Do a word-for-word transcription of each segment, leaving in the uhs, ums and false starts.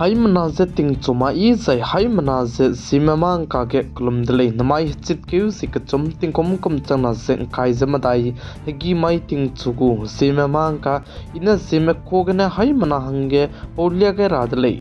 Haimena ze tingchu ma i zai haimena ze Zeme mangka ge kelum de lei. Namai hechitkeu zi kechum tingkum kum changna ze ngkai ze medai, hegî mai tingchu gu Zeme mangka, i ne Zeme ka gene haimena hangge paulia gai ra de lei.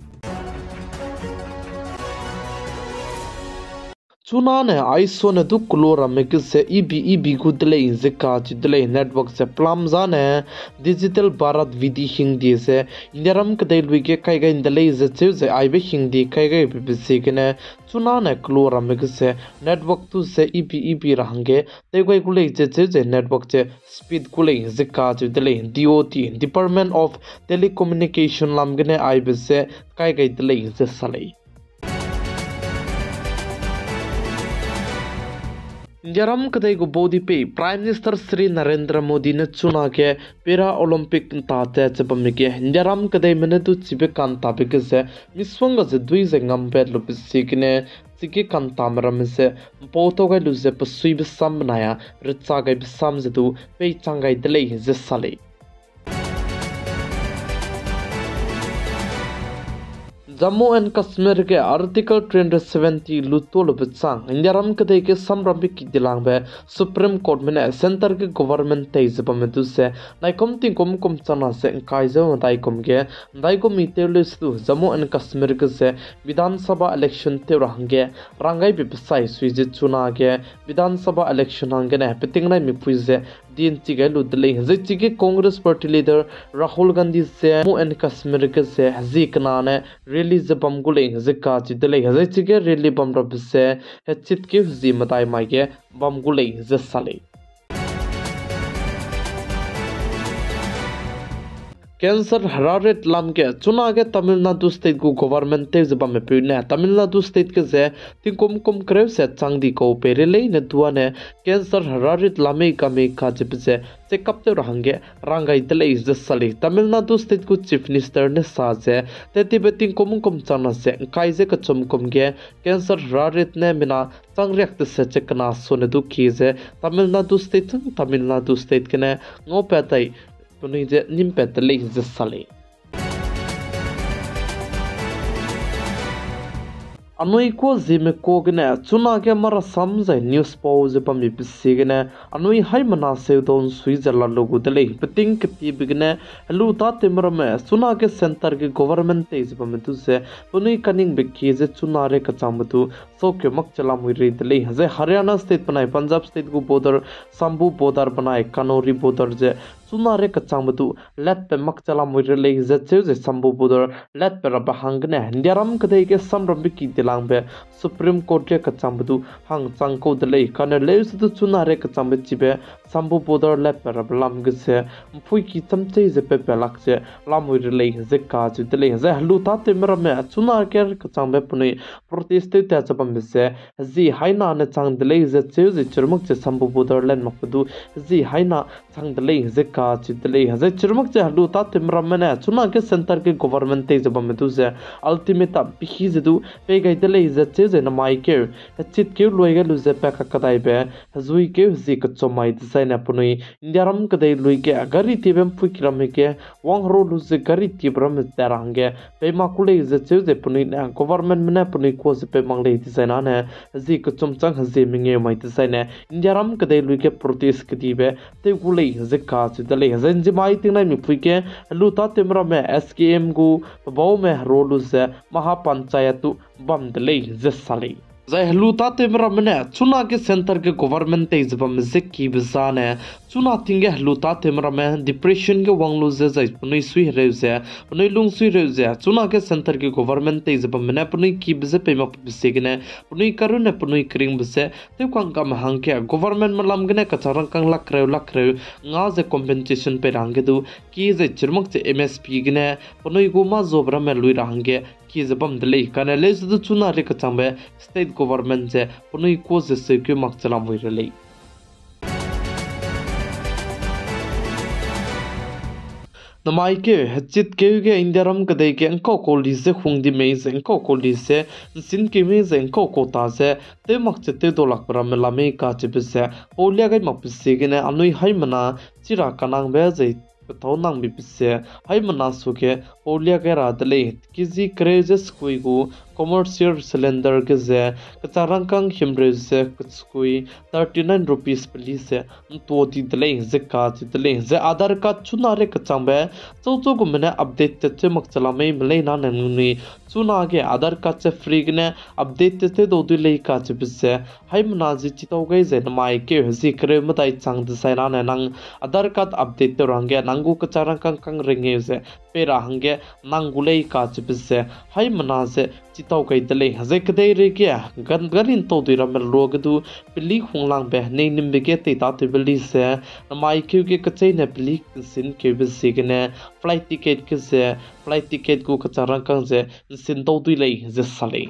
Chunane aisone du kelo ramme ge ze ibi ibi gu de lei ze kacheu de lei. Network ze pelam zane Digital Bharat Vidhi hingde ze Indiaram kedei lui ge kai gai de lei ze cheu ze aibe hingde kai gaibe ziegene chunane kelo ramme ge ze network tu ze ibi ibi ra hangge tew gai gu lei ze cheu ze network ze speed gu lei ze kacheu de lei. D O T, Department of Telecommunication lam gene aibe ze kai gai de lei ze sa lei. Indiaram kedei gu baudipeu Prime Minister Shri Narendra Modi ne chunage Para Olympic nta tat ze bamme ge Indiaram kedeime ne du chibe kantabe ge ze misongga ze dui ze ngambe lube ziegene chige kantame ramme ze mpau tau gai lu ze pesuibe sam benai a recha gaibe sam ze du peichang gai de lei ze sa lei. Jammu and Kashmir ge Article three hundred seventy luto lube chang Indiaram kedei ge samrambe ki dilangbe Supreme Courtme ne centre ge government tei ze bamme du ze naikum tingkum kum changna ze ngkai ze medai kum ge ndaigum mi tew leu se du Jammu and Kashmir ge ze Bidhan Sabha election tew ra hangge ranggaibe pesai sui ze chunage Bidhan Sabha election hanggene peting nai mipui ze dienchi gai lu de lei. Zai chige Congress Party leader Rahul Gandhi ze Jammu and Kashmir ge ze hezie kena ne rally ze bam gu lei ze kacheu de lei. Zai chige rally bam rabe ze hechitkeu hezie medai mai ge bam gu lei ze sa lei. Cancer herarit lam ge chunage Tamil Nadu state gu government tew ze bamme peu ne Tamil Nadu state ge ze tingkum kum kereu se chang di kau pei re leine duane cancer herarit lam mei ka mei kacheube ze check up tew ra hangge ranggai de lei ze sa lei. Tamil Nadu state gu chief minister ne sa ze tettibe tingkum kum changna ze ngkai ze kechum kum ge cancer herarit ne mina changriak tese che kena sone du kie ze Tamil Nadu state chang Tamil Nadu state gene ngaupat tai penui ze nimpat de lei ze sa lei. Anui kua Zeme ka gene chunage marasam zai news pau ze bambe pe ziegene anui haimena shutdown sui ze la lu gu de lei. Peting ketibe gene helu tâtewme ramme chunage centre ge government tei ze bamme du ze penui kaningbe kie ze chuna rei kachangbe du sâu keu makche lamui rei de lei. Zai Haryana state benai Punjab state gu border, Shambhu border benai Kanuri border ze chuna rei kachangbe du letpe makche lamui rei lei ze cheu ze Shambhu border letpe rabe hanggene Indiaram kedei ge samrambe ki dilangbe Supreme Court ge kachangbe du hangchang kau de lei. Kane leuse du chuna rei kachangbe chibe Shambhu border letpe rabe lam ge ze mpui ki chamchei ze pepe lak ze lamui rei lei ze kacheu de lei. Zai helu tâtewme ramme chuna ge kachangbe penui protest tew tat ze bambe ze hezie haina ne chang de lei ze cheu ze chirmak ze Shambhu border len makbe du hezie haina chang de lei ze kacheu de lei. Zai chirmak ze helu tâtewme ramme ne chunage centre ge government tei ze bamme du ze ultimatum pehî ze du pei gai de lei ze cheu ze namai keu hechitkeu luai gai lu ze pa kakadaibe hezui keu hezie kechum mai dezaine penui Indiaram kedei lui ge gari tiebe mpui ki ramme ge wang hero lu ze gari tiebe ramme tat ra hangge pei mak ku lei ze cheu ze penui ne governmentme ne penui kua ze pei mak lei dezaine ne hezie kechum chang hezie mengeu mai dezaine Indiaram kedei lui ge protest kedibe tew gu lei ze kacheu de lei. Zai nzimai tingnai mipui ge helu tâtewme ramme S K M gu pebaume hero lu ze Mahapanchayat tu bam de lei ze sa lei. Zai helu tâtewme ramme ne chunage centre ge government tei ze bamme ze kibe zane chuna ting ge helu tâtewme ramme depression ge wang lu ze zai penui sui hereu ze penui lung sui reu ze chunage centre ge government tei ze bamme ne penui kibe ze pei makbe ziegene penui karunne penui keringbe ze tewkang kamme hangge governmentme lam gene kachang rangkâng lak kereu lak kereu nga ze compensation pei ra hangge du kie zai chirmak ze M S P gene penui gu mâ zabe ramme lui ra hangge kie ze bam de lei. Kane leuse du chuna rei kachangbe state government ze penui kua ze seukeu makche lamui rei lei. Namai keu hechitkeu ge Indiaram kedei ge ngkau kau li ze hung di mei ze ngkau kau li ze nsin keu mei ze ngkau kau ta ze tew makche tew dau lakbe ramme la mei kacheube ze paulia gai makbe ziegene anui haimena chira kanangbe zai petâu nang bibe ze, haimena suge paulia gai ra de lei. Kg kereu ze sekui gu commercial cylinder ge ze, kechang rangkâng himreu ze sekui thirty nine rupees peli ze, ntua di de lei, ze kacheu de lei. Ze Aadhaar card chuna rei kechangbe, chau chau gume ne update tet tew mak chela mei me lei nane ningnui chunage Aadhaar card ze free gene update tet tew dau dui lei kacheube ze, haimena ze chitau gai ze namai keu hezi kereu medai chang dezainane nang Aadhaar card update tew ra hangge nang gu kechang rangkâng kang rengeu ze pei ra hangge nang gu lei kacheube ze, haimena ze chitau gai de lei. Ze kedeireige gan-, gari ntau dui ramme luage du peli hunglangbe nei nimbe ge teitatewbe lei ze, namai keu ge kecheîne peli nsin keube ziegene flight ticket ge ze, flight ticket gu kechang rangkâng ze nsin dau dui lei ze sa lei.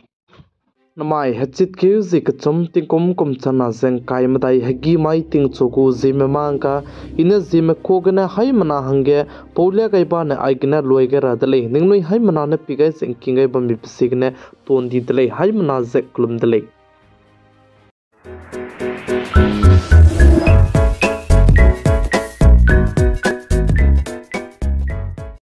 Namai hechit keu zie kechum tingkum kum chana ze ngkai medai hegî mai tingchu gu Zeme mangka, i ne Zeme ka gene haimena hangge paulia gai bane aigene luai gai ra de lei. Ningnui haimena ne pi gai ze ngking gai bambe pe ziegene tuan di de lei. Haimena ze kelum de lei.